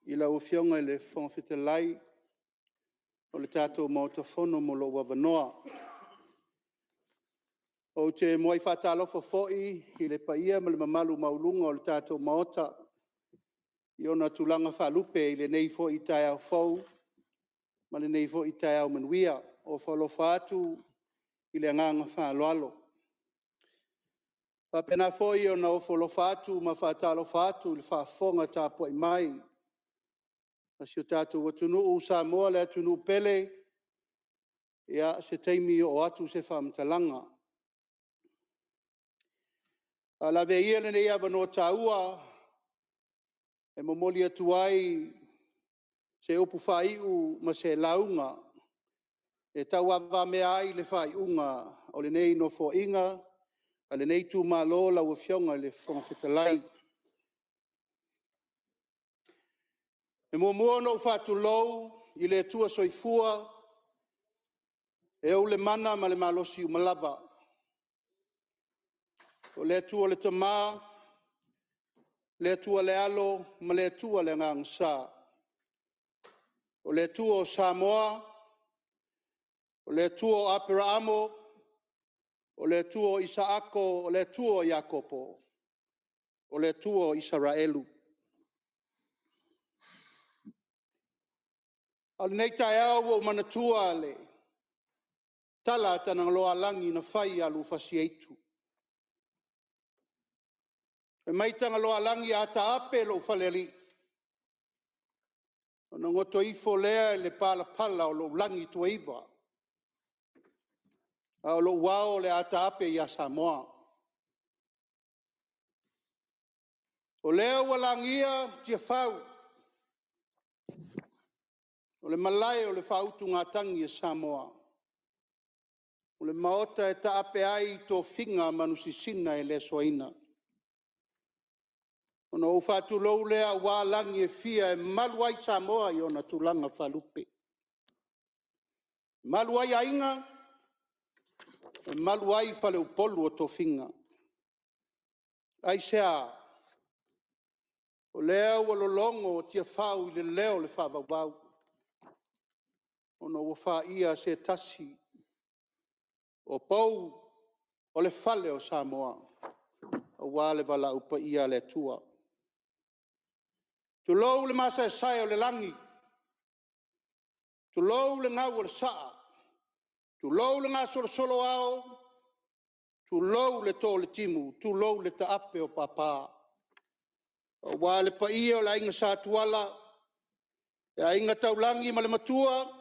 I lau Afioga i le Fofoga Fetalai o le tatou Maota Fono mo lou avanoa. Ou te muai faatalofa foi i le paia ma le mamalu maualuga o le tatou Maota i ona tulaga faalupe i lenei foi taeao fou ma lenei foi taeao manuia. E ofo alofa atu i le agaga faaaloalo. E faapena foi ona ofo alofa atu ma faatalofa atu i le faafofoga tapuai mai a si o tatou atunuu o Samoa le atunuu pele, ia se taimi oo atu se faamatalaga. Ae lavea ia lenei avanoa taua e momoli atu ai se upu faaiu ma se lauga e tauavagamea ai le faaiuga o lenei Nofoaiga a lenei itumalo lau Afioga i le Fofoga Fetalai. E muamua ona ou faatulou i le Atua Soifua e ou le mana ma le malosi uma lava, o le Atua le Tama, le Atua le Alo ma le Atua le Agaga Sa, o le Atua o Samoa, o le Atua o Aperaamo, o le Atua o Isaako, o le Atua o Iakopo, o le Atua o Isaraelu. A o lenei taeao ua ou manatua le tala a Tagaloaalagi na fai ia Lufasiaitu. Fai mai Tagaloaalagi a taape lou falealii, ona goto ifo lea i le palapala o lou lagituaiva, a o lou ao o le a taape ia Samoa. O lea ua lagia Tiafau o le malae o le faautugatagi a Samoa, o le Maota e taape ai tofiga manusisina e le soaina. Ona ou faatulou lea aua lagi e fia e malu ai Samoa i ona tulaga faalupe. E malu ai aiga, e malu ai faleupolu o tofiga. Aisea? O lea ua lologo Tiafau i le leo o le faavauvau, ona ua faia se tasi o pou o le fale o Samoa aua le valaau paia a le Atua. Tulou le masaesae o le lagi, tulou le gau o le saa, tulou le gasolosolo o ao, tulou le too o le timu, tulou le taape o papa, aua le paia o le Aiga Sa Tuala, le Aiga Taulagi ma le Matua,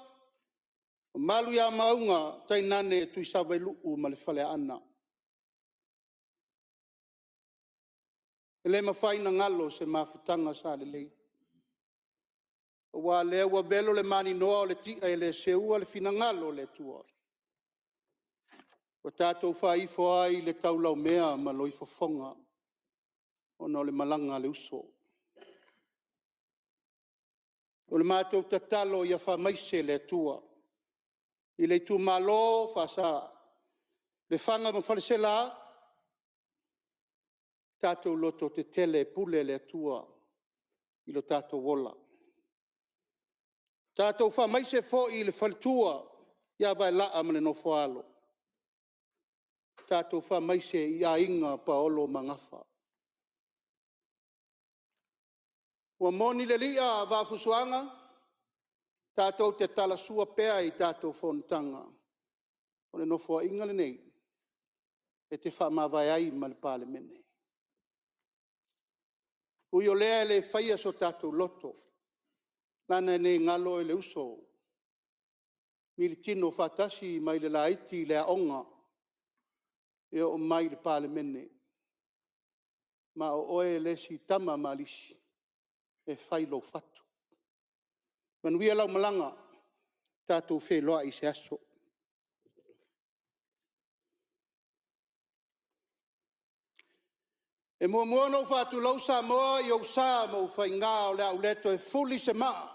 mamalu ia Mauga, tainane Tuisavailuu ma le Faleaana. E le mafai ona galo se mafutaga sa lelei, aua o lea ua velo le maninoa o le ti'a e le seua le finagalo o le Atua, ua tatou faaifo ai i le taulaumea ma loifofoga ona o le malaga a le uso. O le matou tatalo ia faamaise le Atua i le itumalo Lefaga ma Faleaseela, tatou lototetele, e pule le Atua i lo tatou ola. Tatou faamaise foi i le faletua ia Vaelaa ma le nofo a alo, tatou faamaise i aiga paolo ma gafa. Ua moni le li'a a Vaafusuaga, tatou te talasua pea i tatou fonotaga, o le Nofoaiga lenei e te faamavae ai ma le Palemene. E ui o lea e le faia so tatou loto, leaga e le galo le uso militino faatasi mai le laiti i le aoga e oo mai i le Palemene, ma o oe le isi tama malisi e fai lou fatu. Manuia lau malaga, tatou feiloai i se aso. E muamua ona ou faatulou Samoa i ou sa ma ou faiga o le a ou le toe fuli se maa,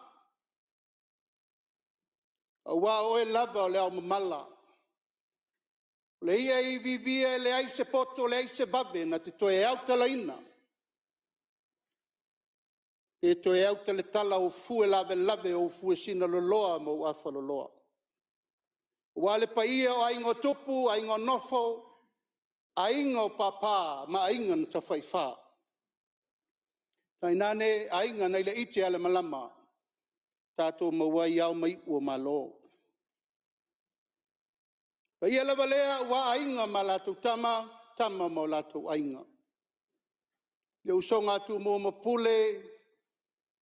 aua o oe lava o le aomamala, o le i'a e iviivia e leai se poto leai se vave na te toe autalaina. Pe toe auta le tala o fue lavelave o ou fuesina loloa ma ou afaloloa. Aua le paia o Aiga o Tupu, Aiga o Nofo, Aiga o Papa ma Aiga na Tafaifa, tainane Aiga nai le iti ale malama, tatou maua ai ao ma iu o Malo. O le paia lava lea aua Aiga ma latou Tama, Tama ma o latou Aiga, le usoga a Tumua ma Pule,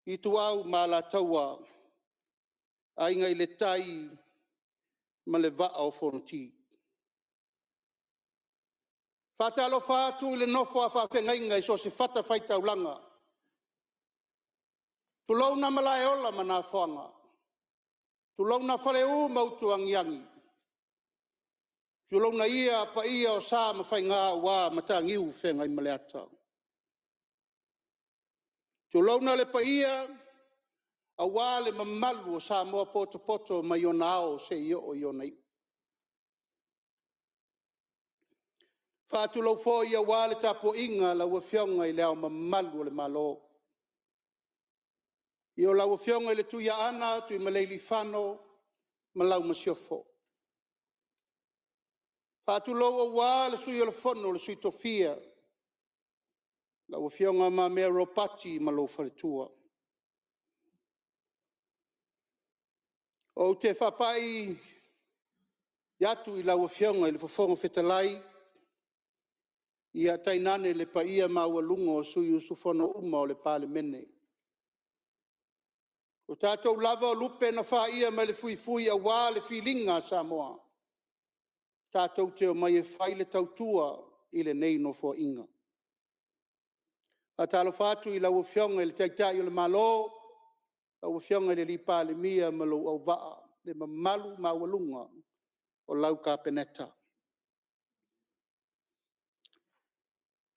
Ituau ma Alataua, Aiga i le Tai ma le Vaa o Fonoti. E faatalofa atu i le nofo a faafeagaiga i so o se fatafaitaulaga, tulouna Malaeola ma Nafoga, tulouna Faleu ma Utuagiagi, tulouna ia paia o sa ma faiga aua Mataniu Feagaimaleata. Tulouna le paia aua le mamalu o Samoa potopoto mai ona ao seia oo i ona iu. E faatulou foi aua le tapuaiga a lau Afioga i Le Ao Mamalu o le Malo, afio lau Afioga i le Tuiaana Tuimalealiifano ma lau Masiofo. E faatulou aua le Sui o le Fono a Sui Tofia, lau Afioga Le Mamea Ropati ma lou faletua. Ou te faapai atu i lau Afioga i le Fofoga Fetalai, tainane le paia maualuga o sui usufono uma o le Palemene. O tatou lava o lupe na faia mai le fuifui aua le filiga a Samoa, tatou te omai e fai le tautua i lenei Nofoaiga. E faatalofa atu i lau Afioga i le Taitai o le Malo, lau Afioga i le Palemia ma lou auvaa, le mamalu maualuga o lau Kapeneta.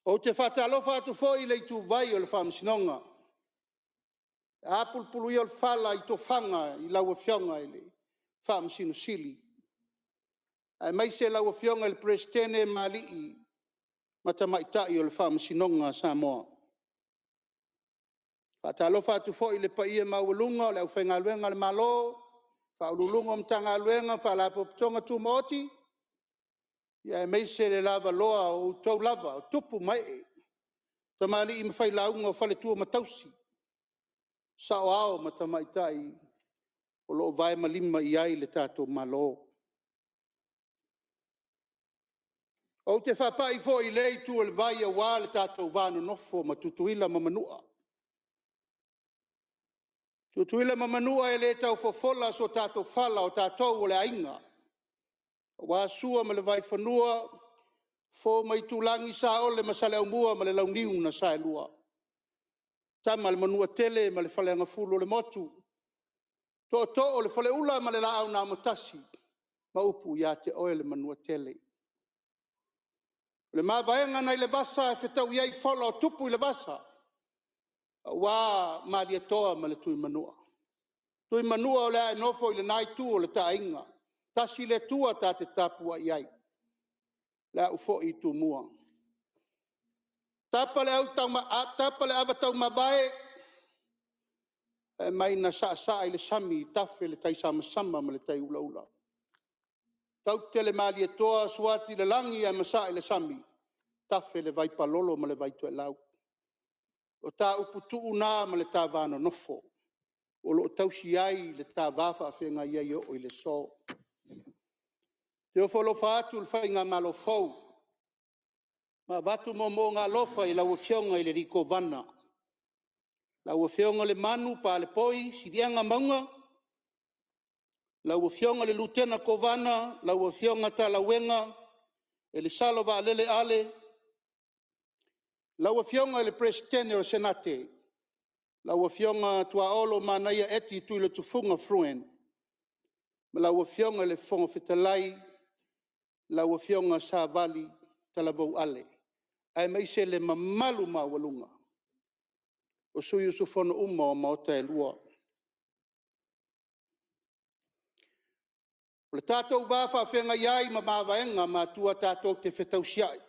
Ou te faatalofa atu foi i le ituvai o le Faamasinoga, a pulepulu ia o le fala i tofaga i lau Afioga i le Faamasino Sili, aemaise lau Afioga i le Peresetene ma alii ma tamaitai o le Faamasinoga a Samoa. E faatalofa atu foi i le paia maualuga o le aufaigaluega a le Malo, Ofisa Sili o Pulega o Matagaluega ma Faalapotopotoga Tumaoti, aemaise le lavaloa o outou lava o tupu ma ee, tamalii ma failauga, faletua ma tausi, saoao ma tamaitai o lo o vae ma lima i ai lo tatou Malo. Ou te faapai foi i lea itu o le vai aua le tatou va nonofo ma Tutuila ma Manua. Tutuila ma Manua, e le tau fofola so tatou fala o tatou o le aiga, aua Sua ma le Vaifanua, Fofo ma Aitulagi, Saole ma Saleaaumua ma le Launiu na Saelua, Tama a le Manuatele ma le Faleagafulu o le Motu, Tootoo o le Faleula ma le Laau na Amotasi ma upu ia te Oe le Manuatele. O le mavaega na i le vasa e fetaui ai fola o tupu i le vasa, aua Malietoa ma le Tuimanua. Tuimanua o le a e nofo i lena itu o le ta aiga, tasi le Atua ta te tapuai ai, le au foi Tumua. Tapa le ava taumavae fai mai na saasaa i le sami tafe le taisamasama ma le taiulaula. Taute le Malietoa suati le lagi ae masaa i le sami, tafe le vaipalolo ma le vaitoelau. O ta upu tuu na ma le ta va nonofo o lo o tausi ai le ta va faafeagai ai e oo i le aso. Ou te ofo alofa atu i le Faigamalo fou ma avatu moomooga alofa i lau Afioga i le Kovana, lau Afioga Lemanu Palepoi Siliega Mauga, lau Afioga i le Lutena Kovana, lau Afioga Talauega Elisalo Vaalele Ale, lau Afioga i le Peresetene o le Senate, lau Afioga Tuaolo Manaia Eti Tuiletufuga Fruen. Ma lau Afioga i le Fofoga Fetalai, lau Afioga Savali Talavou Ale, aemaise le mamalu maualuga o sui usufono uma o Maota e lua. O le tatou va faafeagai ai ma mavaega a matua tatou te fetausiai.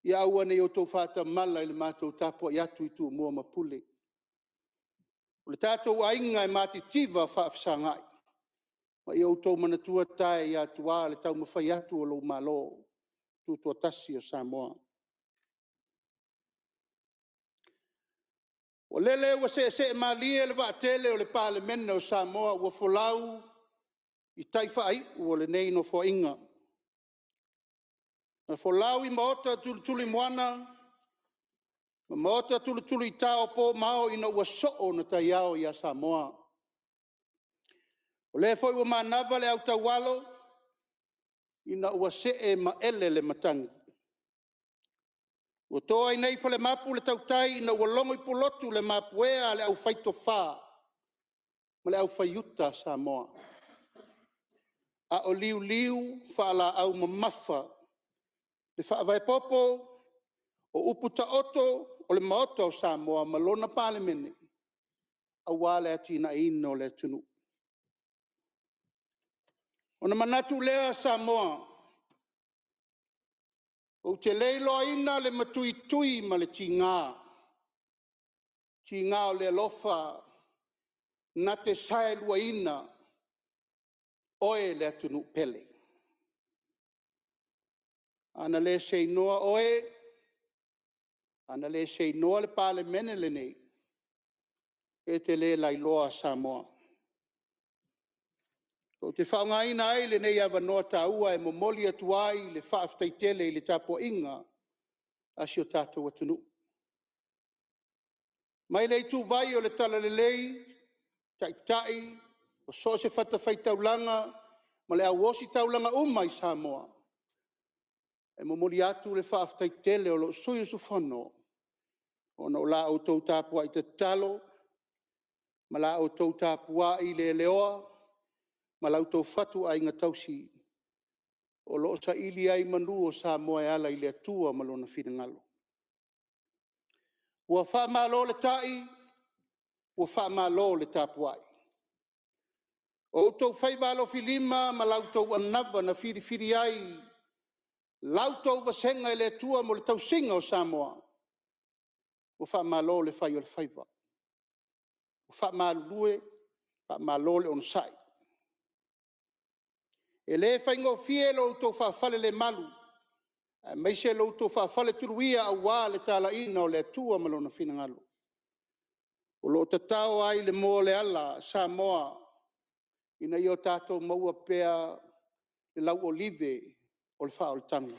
Ia aua ne i outou faatamala i le matou tapuai atu i Tumua ma Pule. O le tatou aiga e matitiva faafesagai. Ma ia outou manatua tae ia Tua le taumafai atu o lou Malo Tutoatasi o Samoa. O lele ua seesee malie le vaatele o le Palemene o Samoa ua folau i tai faaiu o lenei Nofoaiga. Na folau i maota tulutuluimoana ma maota tulutuluitao po ma ao ina ua soo ona taiao ia Samoa. O lea foi ua manava le autaualo ina ua see maele le matagi. Ua to ai nei falemapu le tautai ina ua logo i Pulotu le mapuea a le aufaitofa ma le aufaiuta a Samoa, a o liuliu faalaau mamafa le faavae popo o upu taoto o le Maota o Samoa ma lona Palemene aua le atinaeina o le atunuu. Ona manatu lea Samoa, ou te le iloaina le matuitui ma le tiga, tiga o le alofa na te saeluaina oe le atunuu pele. A na le seinoa oe, a na le seinoa le Palemene lenei, e te le lailoa Samoa. Ou te faaaogaina ai lenei avanoa taua e momoli atu ai le faafetai tele i le tapuaiga a si o tatou atunuu. Mai le ituvai o le Talalelei, Taitai o so o se fatafaitaulaga ma le au ositaulaga uma i Samoa, e momoli atu le faafetai tele a lou sui usufono, ona o la outou tapuai tatalo ma la outou tapuai leleoa ma la outou fatuaiga tausii, o lo o saili ai manu o Samoa e ala i le Atua ma Lona finagalo. Ua faamalo le tai, ua faamalo le tapuai. O outou faiva alofilima ma la outou anava na filifili ai la outou vasega e le Atua mo le tausiga o Samoa, ua faamalo le fai o le faiva. Ua faamalulue, faamalo le onosai. E le faigofie lo outou faafalelemalu aemaise lo outou faafaletuluia aua le talaiina o le Atua ma Lona finagalo, o lo o tatao ai le moa o le ala a Samoa ina ia tatou maua pea le lauolive o le faaolataga.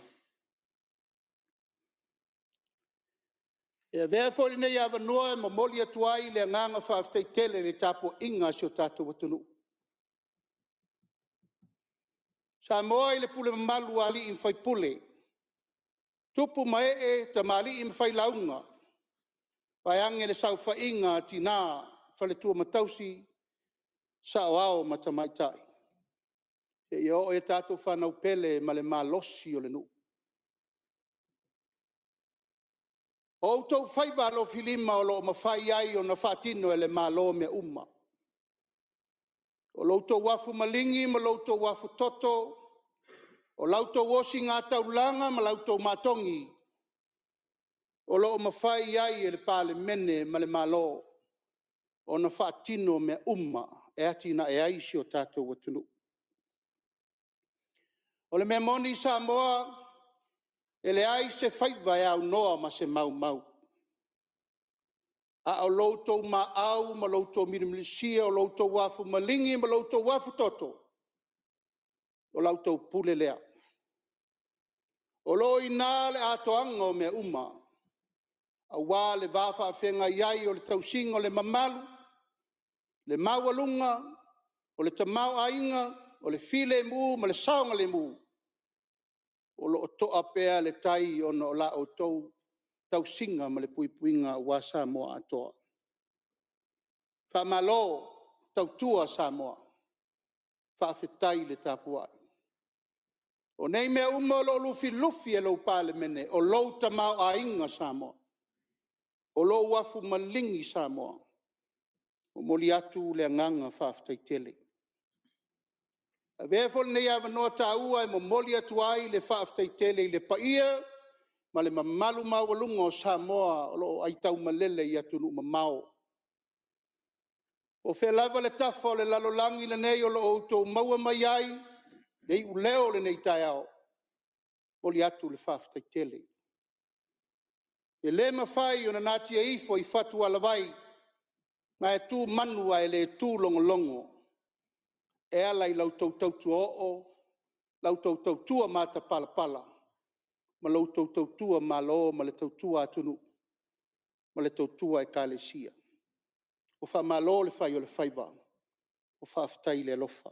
E avea foi lenei avanoa e momoli atu ai le agaga faafetai tele i le tapuaiga a si o tatou atunuu. Samoa i le pule mamalu a alii ma faipule, tupu ma ee, tamalii ma failauga, vaeane le saofaiga a tina, faletua ma tausi, saoao ma tamaitai, seia oo i a tatou fanau pele ma le malosi o le nuu. O outou faiva alofilima o lo o mafai ai ona faatino e le Malo mea uma. O lo outou afu maligi ma lo outou afu toto, o la outou osigataulaga ma la outou matogi, o lo o mafai ai e le Palemene ma le Malo ona faatino mea uma e atinae ai si o tatou atunuu. O le mea moni Samoa, e leai se faiva e aunoa ma se maumau. A o lo outou maau ma lo outou milimilisia, o lo outou afu maligi ma lo outou afutoto, o la outou pule lea. O lo o i ina le atoaga o mea uma, aua le va faafeagai ai o le tausiga o le mamalu, le maualuga o le tamaoaiga, o le filemu ma le saogalemu, o lo o toa pea le tai ona o la outou tausiga ma le puipuiga aua Samoa atoa. Faamalo tautua Samoa, faafetai le tapuai. O nei mea uma o lo o lufilufi e lou Palemene, o lou tamaoaiga Samoa, o lou afu maligi Samoa. E momoli atu le agaga faafetai tele. Avea foi lenei avanoa taua e momoli atu ai le faafetai tele i le paia ma le mamalu maualuga o Samoa o lo o aitaumalele i atunuu mamao. Po o fea lava le tafa o le lalolagi lenei o lo o outou maua mai ai le iuleo o lenei taeao, e momoli atu le faafetai tele. E le mafai ona natia ifo i fatualavai, ma e tu manu ae le tu logologo e ala i la outou tautua oo, la outou tautua matapalapala ma la outou tautua Malo ma le tautua atunuu ma le tautua Ekalesia. Ua faamalo le fai o le faiva, faafetai le alofa.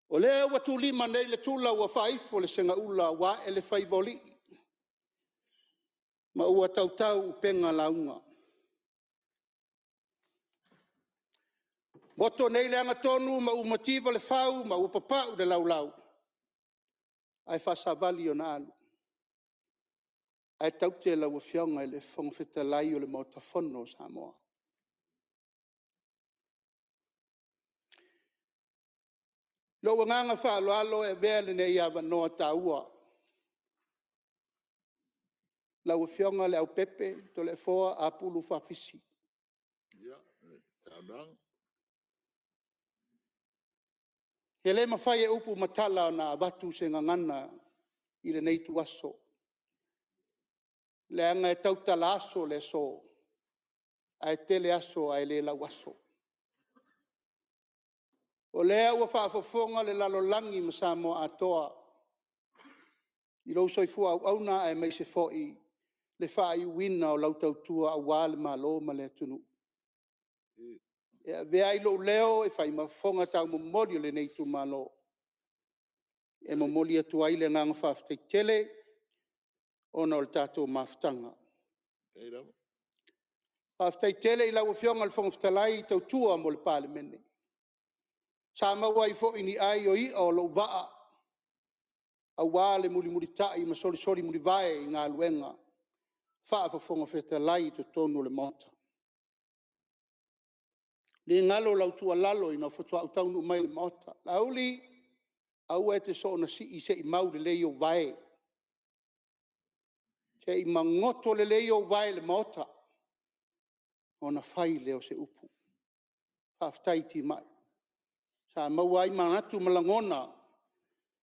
O lea ua tuulima nei le tula ua faaifo le segaula ua ae le faiva o alii ma ua tautau upega lauga. Ua poto nei le agatonu ma ua mativa le fau ma ua papau le laulau, ae faasavali ona alu, ae taute lau Afioga i le Fofoga Fetalai o le Maota Fono o Samoa. I lou agaga faaaloalo e avea lenei avanoa taua, lau Afioga Leaupepe Toleafoa Apulu Faafisi, e le mafai e upu ma tala ona avatu se gagana i lenei ituaso, leaga e tautala aso le aso, ae tele aso ae le lauaso. O lea ua faafofoga le lalolagi ma Samoa atoa i lou soifua auauna aemaise foi le faaiuina o lau tautua aua le Malo ma le atunuu. E avea ai lou leo e fai ma fofoga taumomoli o lenei itumalo, e momoli atu ai le agaga faafetai tele ona o le tatou mafutaga. Faafetai tele i lau Afioga i le Fofoga Fetalai tautua mo le Palemene, sa maua ai foi ni ai o i'a o lou vaa aua le mulimulitai ma solisoli mulivae i galuega faa-Fofoga Fetalai i totonu o le Maota. E le galo lau tuualalo ina faatoa ou taunuu mai i le Maota, Laauli, aua e te soona sii se i mau lelei ou vae, se i magoto lelei ou vae i le Maota ona fai lea o se upu. Faafetai timai, sa maua ai manatu ma lagona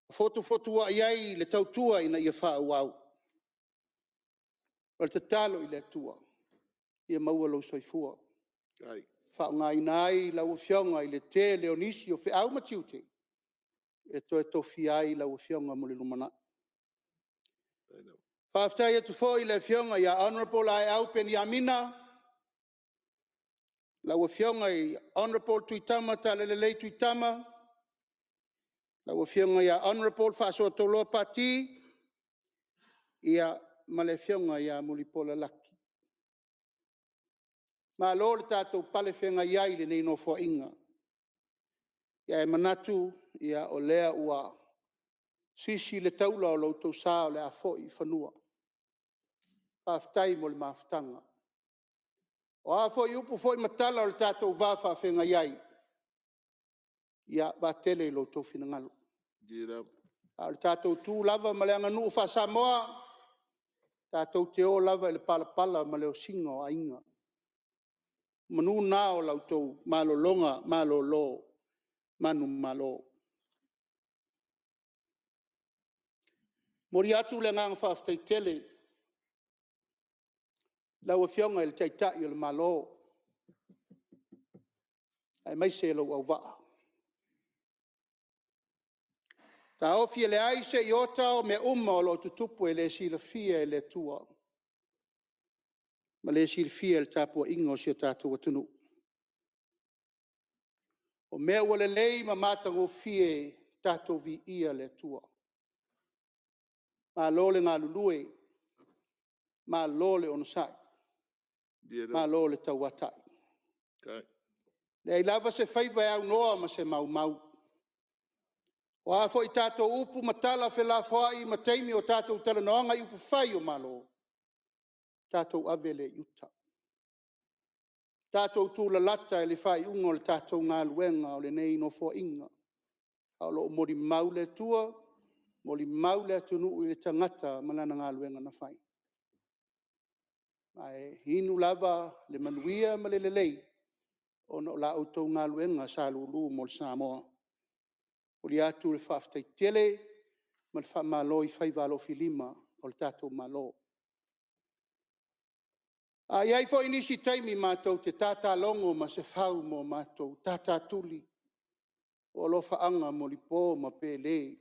e fotufotuai ai le tautua ina ia faaauau. O le tatalo i le Atua, ia maua lou soifua, faaaogaina ai lau Afioga i le tele o nisi o feau ma tiute e toe tofia ai lau Afioga mo le lumanai. Faafetai atu foi i le Afioga ia Honourable Aeau Peniamina, lau Afioga Honourable Tuitama Talalelei Tuitama, lau Afioga ia Honourable Faasootauloa Pati, ia ma le Afioga ia Mulipola Laki. Malo le tatou pale feagai ai i lenei Nofoaiga, ae manatu o lea ua sisi le taula o lo outou sa o le a foi i fanua. Faafetai mo le mafutaga. O a foi upu foi ma tala o le tatou va faafeagai ai, ia vaatele i lo outou finagalo. A o le tatou tu lava ma le aganuu faa-Samoa, tatou te o lava i le palapala ma le osina o aiga. O manu na o la outou malologa malolo manumalo. E momoli atu le agaga faafetai tele i lau Afioga i le Taitai o le Malo aemaise lou auvaa. E taofi e leai se iota o mea uma o lo o tutupu e le silafia e le Atua ma le silafia e le tapuaiga a si o tatou atunuu. O mea ua lelei ma matagofie, tatou viia le Atua. Malo le galulue, malo le onosai, malo le tauatai. E leai lava se faiva e aunoa ma se maumau. O a foi tatou upu ma tala felafoai ma taimi o tatou talanoaga i upufai o Malo, tatou ave lea i uta. Tatou tulalata i le faaiuga o le tatou galuega o lenei Nofoaiga. A o lo o molimau le Atua, molimau le atunuu i le tagata ma lana galuega na fai. Ae inu lava le manuia ma le lelei ona o la outou galuega sa lulu mo le Samoa. E momoli atu le faafetai tele ma le faamalo i faiva alofilima o le tatou Malo. A i ai foi nisi taimi matou te tatalogo ma sefau ma o matou tatatuli, o alofaaga molipo ma pele,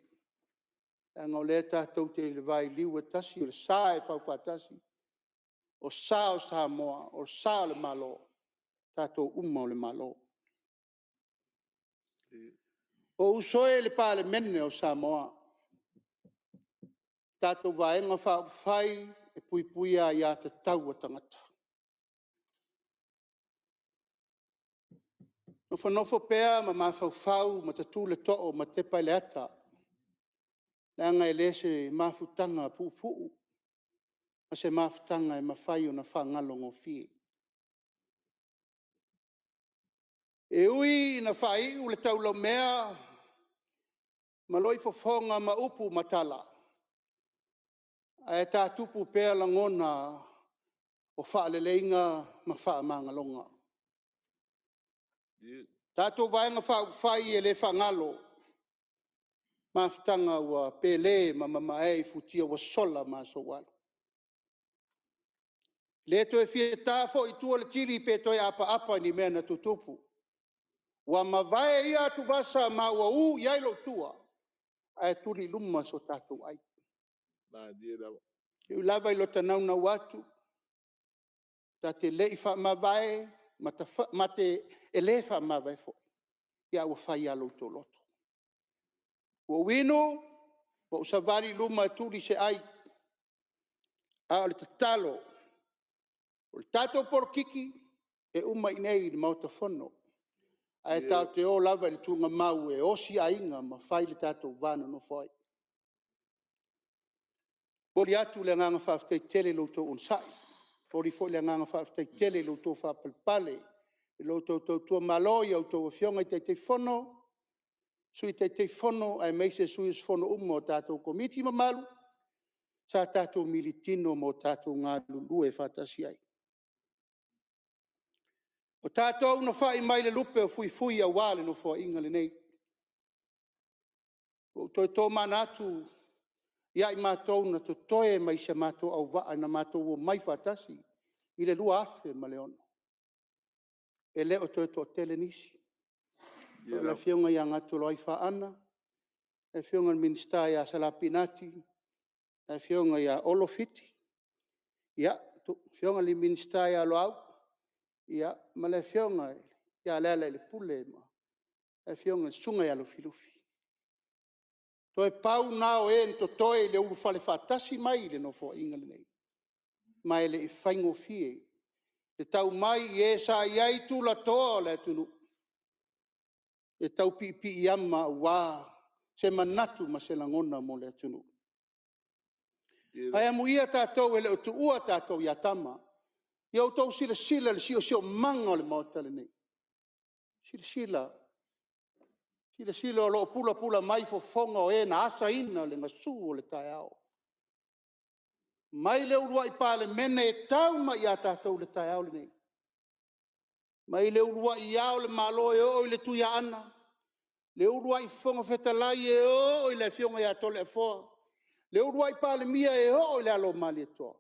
leaga o lea tatou te i le vailiu e tasi, o le sa e faufaatasi, o sa o Samoa, o sa o le Malo, o tatou uma o le Malo. Ou uso e i le Palemene o Samoa, le tatou Vaega Faaupufai e Puipuia Aia Tatau a Tagata. Nofonofo pea ma mafaufau ma tatu le too ma tepa i le ata, leaga e le o se mafutaga puupuu ma se mafutaga e mafai ona faagalo gofie. E ui ina faaiu le taulaumea ma loifofoga ma upu ma tala, ae tatupu pea lagona o faaleleiga ma faamagaloga. Le tatou Vaega Faaupufai e le faagalo mafutaga ua pele ma mamae i futia ua sola ma aso ua alu. E le toe fia ta foi i tua le tili pe toe apaapa i ni mea na tutupu, ua mavae ia atuvasa ma ua u i ai lou tua, ae tuli i luma so tatou ai. E ui lava i lo ta naunau atu, ta te le i faamavae ma te le faamavae foi, ae ua fai lava lo outou loto. Ua ou inu ma ou savali i luma e tuli se ai, a o le tatalo, o le tatou polokiki, e uma i inei i le Maota Fono, ae tatou te o lava i le tuugamau e osi aiga ma fai le tatou va nonofo ai. E momoli atu le agaga faafetai tele i lo outou onosai, e momoli foi le agaga faafetai tele i lo outou faapalepale, i lo outou tautua Malo i a outou Afioga i Taitaifono, Sui Taitaifono aemaise sui usufono uma o tatou Komiti mamalu sa tatou militino ma o tatou galulue faatasi ai. O tatou na fai mai le lupe o fuifui aua le Nofoaiga lenei. Ua ou toe tomanatu ia i matou na totoe mai si a matou auvaa na matou omai faatasi i le 2006, e le o toe toatele nisi. O le Afioga ia Gatoloaifa Aana, le Afioga i le Minisita ia Sala Pinati, le Afioga ia Olo Fiti, le Afioga i le Minisita ia Loau, ma le Afioga ia Lealailepule ma le afioga i le Susuga ia Lufilufi. Toe pau lena o e na totoe i le ulufale faatasi mai i le Nofoaiga lenei, ma e le i faigofie le tau mai i e sa i ai tulatoa o le atunuu e tau piipiiama aua se manatu ma se lagona mo le atunuu. Ae amuia tatou e le o tuua tatou ia tama. Ia outou silasila i le siosiomaga o le Maota lenei. Silasila, silasila o lo o pulapula mai fofoga o e na asaina le gasu o le taeao, mai le uluai Palemene e tau mai ia tatou i le taeao lenei, mai le uluai Ao o Le Malo e oo i le Tuiaana, le uluai Fofoga Fetalai e oo i le Afioga ia Toleafoa, le uluai Palemia e oo i le alo o le Malietoa,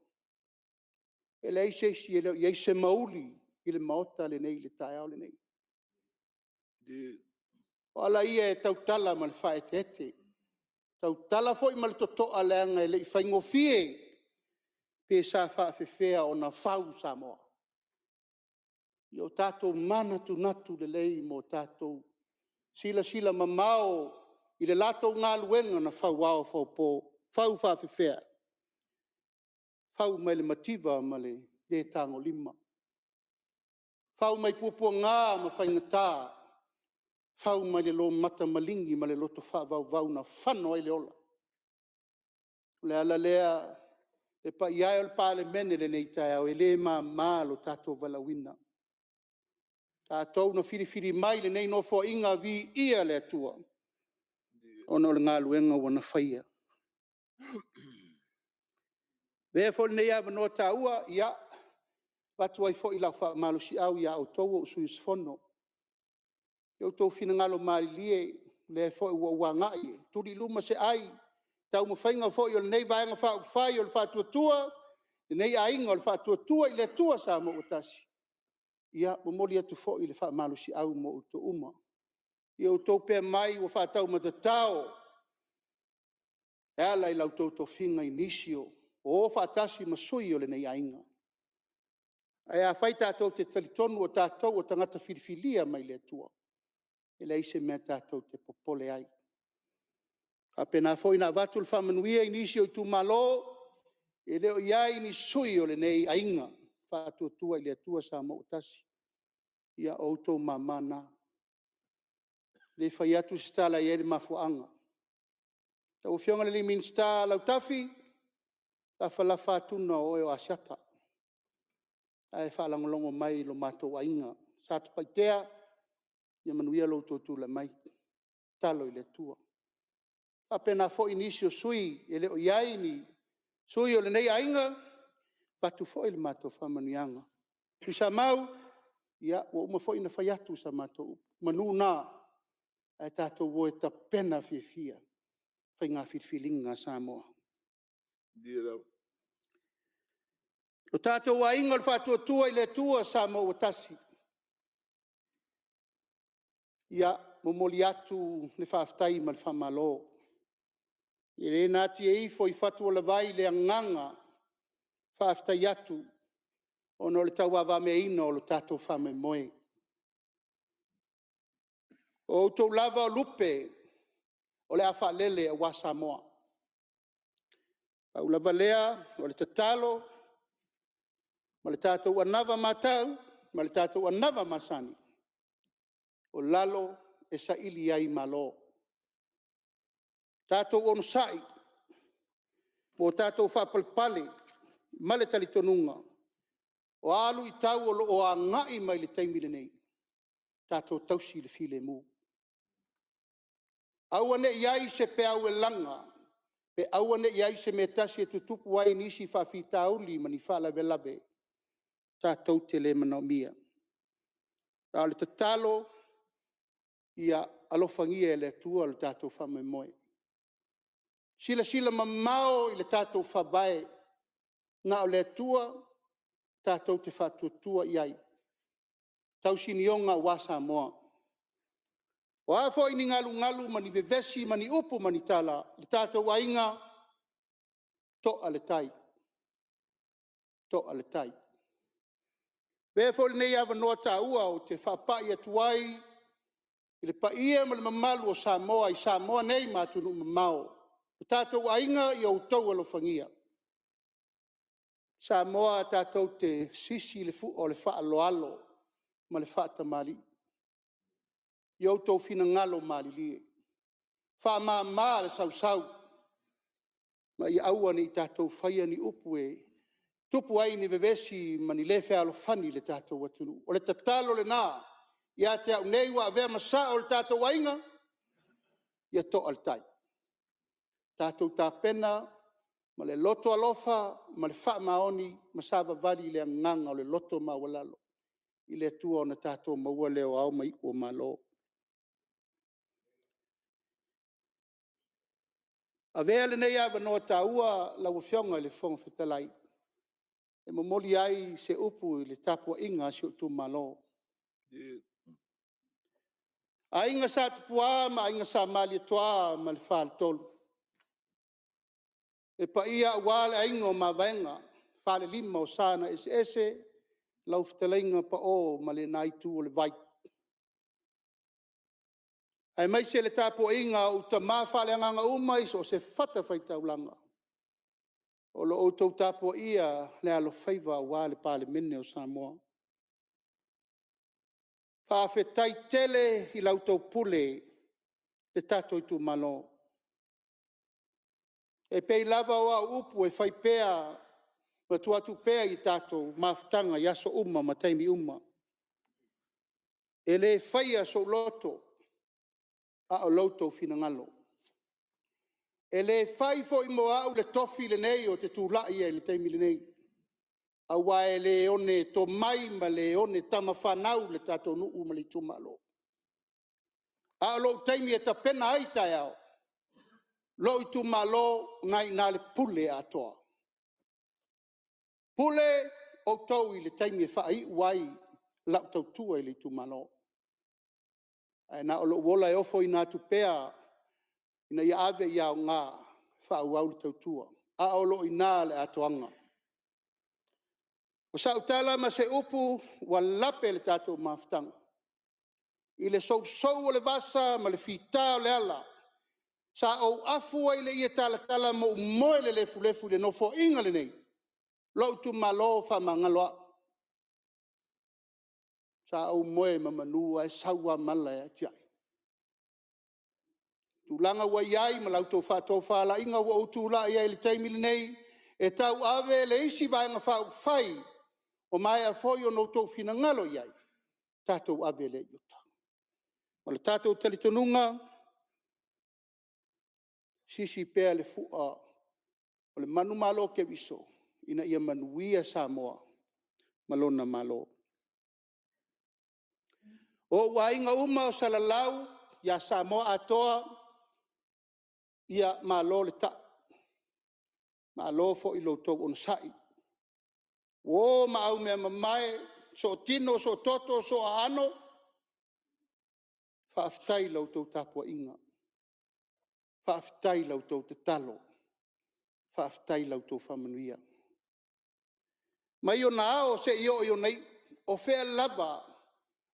e leai se isi e le o i ai se mauili i le Maota lenei i le taeao lenei. O ala ia e tautala ma le faaeteete, e tautala foi ma le totoa leaga e le i faigofie pe sa faapefea ona fau Samoa. Ia o tatou manatunatu lelei ma o tatou silasila mamao i le latou galuega na fau ao fau po, fau faapefea, fau mai le mativa ma le le tagolima, fau mai puapuaga ma faigata, fau mai le lomata maligi ma le loto faavauvau na fano ai le ola. O le ala lea le paia e o le Palemene i lenei taeao, e le mama lo tatou valaauina. O tatou na filifili mai i lenei Nofoaiga, viia le Atua. ona o le galuega ua na faia. Avea foi lenei avanoa taua e avatu ai foi lau faamalosiau ia outou o sui usufono, i outou finagalo malilie, o lea foi ua ou agai e tuli i luma se ai i taumafaiga foi o lenei Vaega Faaupufai o le Faatuatua, lenei Aiga o le Faatuatua i le Atua Samoa ua Tasi, ia momoli atu foi le faamalosiau mo outou uma. Ia outou pea mai ua faataumatatao e ala i la outou tofiga i nisi o o faatasi ma sui o lenei aiga. Ae afai tatou te talitonu o tatou o tagata filifilia mai le Atua, e leai se mea tatou te popole ai. E faapena foi ona avatu le faamanuia i nisi o itumalo e le o i ai ni sui o lenei Aiga Faatuatua i le Atua Samoa ua Tasi. Ia o outou mama na. E le fai atu se tala e i ai le mafuaaga. Lau Afioga i le Minisita Lautafi, lafalafa Tuna o oe o Asiata e faalogologo mai i lo matou aiga. Satupaitea, ia manuia lo outou tulai mai. Tatalo i le Atua. E faapena foi nisi o sui usufono e le o i ai ni sui o lenei aiga, e avatu foi le matou faamanuiaga. Tuisamau, ia ua uma foi ona fai atu sa matou upu, manu na ae tatou o e tapena fiafia faiga filifiliga a Samoa. Le tatou aiga o le Faatuatua i le Atua Samoa ua Tasi, ia momoli atu le faafetai ma le faamalo. E le natia ifo i fatu o le vai le agaga faafetai atu ona o le tauavameaina o le tatou faamoemoe. O outou lava o lupe o le a faalele aua Samoa. Pau lava lea o le tatalo ma le tatou anava matau ma le tatou anava masani, o lalo e saili ai malo. Tatou onosai ma o tatou faapalepale ma le talitonuga, o a luitau o lo o agai mai i le taimi lenei, tatou tausi le filemu. Aua ne i i ai se peau e laga, pe aua ne i i ai se mea e tasi e tutupu ai nisi faafitauli ma ni faalavelave tatou te le manaomia. A o le tatalo, ia alofagia e le Atua lo tatou faamoemoe. Silasila mamao i le tatou Faavae, na o le Atua tatou te faatuatua i ai, tausinioga aua Samoa. O a foi ni galugalu ma ni vevesi ma ni upu ma ni tala, le tatou aiga, toa le tai, toa le tai. Avea foi lenei avanoa taua ou te faapai atu ai i le paia ma le mamalu o Samoa i Samoa nei ma atunuu mamao. Le tatou aiga, ia outou alofagia. Samoa tatou te sisi le fua o le faaaloalo ma le faatamalii. Ia outou finagalo malilie, faamama le sausau, ma ia aua ne i tatou faia ni upu e tupu ai ni vevesi ma ni le fealofani i le tatou atunuu. O le tatalo lena ia te au nei ua avea ma sao o le tatou aiga, ia toa le tai. Tatou tapena ma le loto alofa ma le faamaoni ma savavali i le agaga o le loto maualalo i le Atua ona tatou maua lea o ao ma iu o Malo. Avea lenei avanoa taua lau Afioga i le Fofoga Fetalai, e momoli ai se upu i le tapuaiga a si ou itumalo. Aiga Sa Tupua ma Aiga Sa Malietoa ma le Faletolu, le paia aua le Aiga o Mavaega, Falelima o Sa na Eseese, lau Fetalaiga Pao ma lena itu o le vai, aemaise le tapuaiga a ou tama faaleagaga uma i so o se fatafaitaulaga o lo o outou tapuaia le alofaiva aua le Palemene o Samoa. Faafetai tele i la outou pule le tatou itumalo. E pei lava o au upu e fai pea ma tuu atu pea i tatou mafutaga i aso uma ma taimi uma, e le faia sou loto, a o lo outou finagalo. E le fai foi mo au le tofi lenei ou te tulai ai i le taimi lenei, aua e le one tomai ma le one tamafanau le tatou nuu ma le itumalo. A o lou taimi e tapena ai taeao, lou itumalo, o lena e i ina le pule atoa. Pule outou i le taimi e faaiu ai lau tautua i le itumalo. Ae na o lou ola e ofoina atu pea ina ia ave i aoga e faaauau le tautua, a o lo o i ina le atoaga. O sau tala ma se upu ua lape le tatou mafutaga, i le sousou o le vasa ma le fita o le ala, sa ou afu ai i le ie talatala ma ou moe i le lefulefu i le Nofoaiga lenei, lou itumalo faamagalo au. Sa ou moe ma manu ae sau lava mala e atiae. O tulaga ua i ai ma la outou faatofalaiga ua ou tulai ai i le taimi lenei e tauave le isi Vaega Faaupufai ua maea foi ona outou finagalo i ai, tatou ave lea i uta. O le tatou talitonuga, sisi pea le fua o le manumalo o Keriso ina ia manuia Samoa ma lona Malo. O ou aiga uma o Salalau ia Samoa atoa, ia malo le tai, malo foi i lo outou onosai. Uo ma aumeamamae, sootino soototo soo aano, faafetai i la outou tapuaiga, faafetai i la outou tatalo, faafetai i la outou faamanuia. Mai ona ao seia oo i ona iu, o fea lava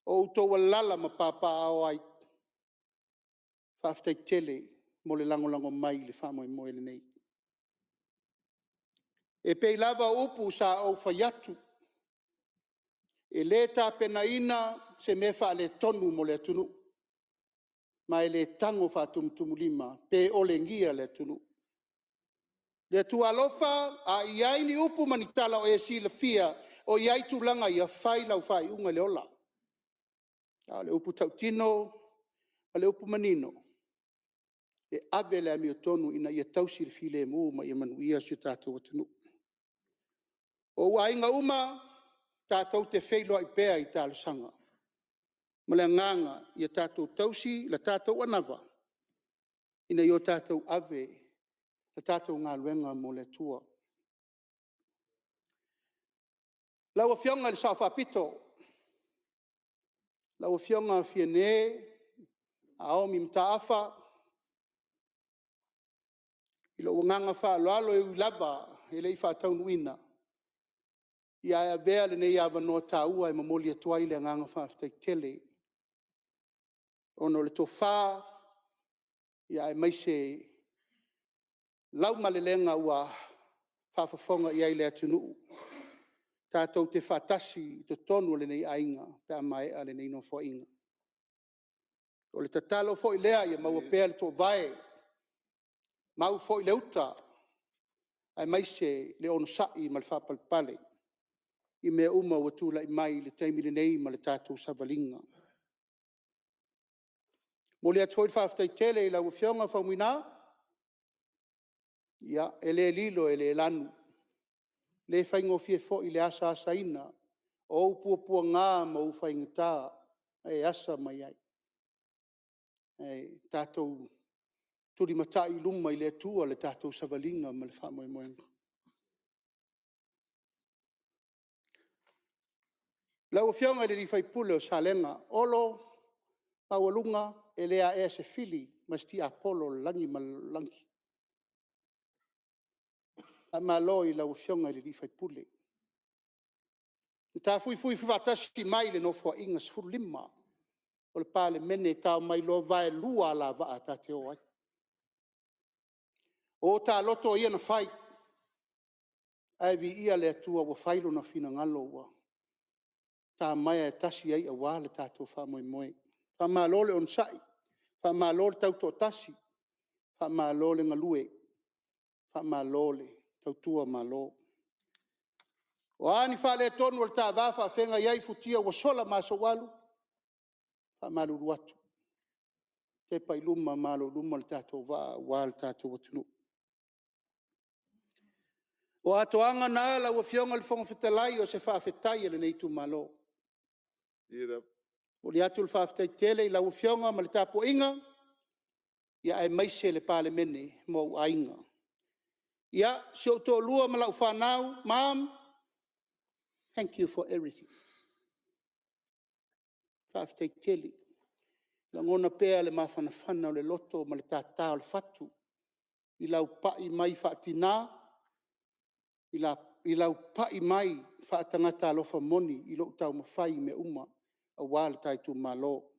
o outou alaala ma papaaao ai, faafetai tele mo le lagolago mai i le faamoemoe lenei. E pei lava o upu sa ou fai atu, e le tapenaina se mea faaletonu mo le atunuu, ma e le tago faatumutumulima pe olegia le atunuu. Le Atua alofa, a i ai ni upu ma ni tala o e silafia o i ai tulaga ia, fai lau faaiuga i le ola. A o le upu tautino ma le upu manino, e ave le amiotonu ina ia tausi le filemu ma ia manuia si o tatou atunuu. O ou aiga uma, tatou te feiloai pea i talosaga. Ma le agaga ia tatou tausi le tatou anava ina ia tatou ave le tatou galuega mo le Atua. Lau Afioga i le Sao Faapito, lau Afioga Fiame Naomi Mataafa, i lou agaga faaaloalo e ui lava e le i faataunuuina, ae avea lenei avanoa taua e momoli atu ai le agaga faafetai tele ona o le tofa aemaise lau malelega ua faafofoga i ai le atunuu, tatou te faatasi i totonu o lenei aiga pe a maea lenei Nofoaiga. O le tatalo foi lea ia maua pea le toovae, mau foi le uta aemaise le onosai ma le faapalepale i mea uma ua tulai mai i le taimi lenei ma le tatou savaliga. E momoli atu foi le faafetai tele i lau Afioga Faumuina, ia, e le lilo e le lanu, e le faigofie foi le asaasaina o ou puapuaga ma ou faigata na e asa mai ai. Ae tatou tulimatai i luma i le Atua le tatou savaliga ma le faamoemoega. Lau Afioga i le sui usufono o Salega, Olo Maualuga, e le aea e se fili ma se tiapolo o le lagi ma le lalolagi. Faamalo i lau Afioga i le sui usufono. Na ta fuifui faatasi mai i le Nofoaiga XV o le Palemene, ta omai loa vaelua alavaa ta te o ai. O ta loto ia na fai, ae viia le Atua ua fai Lona finagalo ua ta maea e tasi ai aua le tatou faamoemoe. Faamalo le onosai, faamalo le taitoatasi, faamalo le galue, faamalo le tautua Malo. O a ni faaletonu o le ta va faafeagai ai futia ua sola ma aso ua alu, e faamalulu atu, Tepa i luma ma alo i luma lo tatou vaa aua lo tatou atunuu. O atoaga na lau Afioga i le Fofoga Fetalai o se faafetai a lenei itumalo. E momoli atu le faafetai tele i lau Afioga ma le tapuaiga, aemaise le Palemene ma ou aiga. Ia, si ou toalua ma lau fanau, mom, thank you for everything. Faafetai tele. E lagona pea le mafanafana o le loto ma le tata o le fatu i lau pai mai faatina, i lau pai mai faatagata alofa moni i lou taumafai i mea uma aua lo ta itumalo.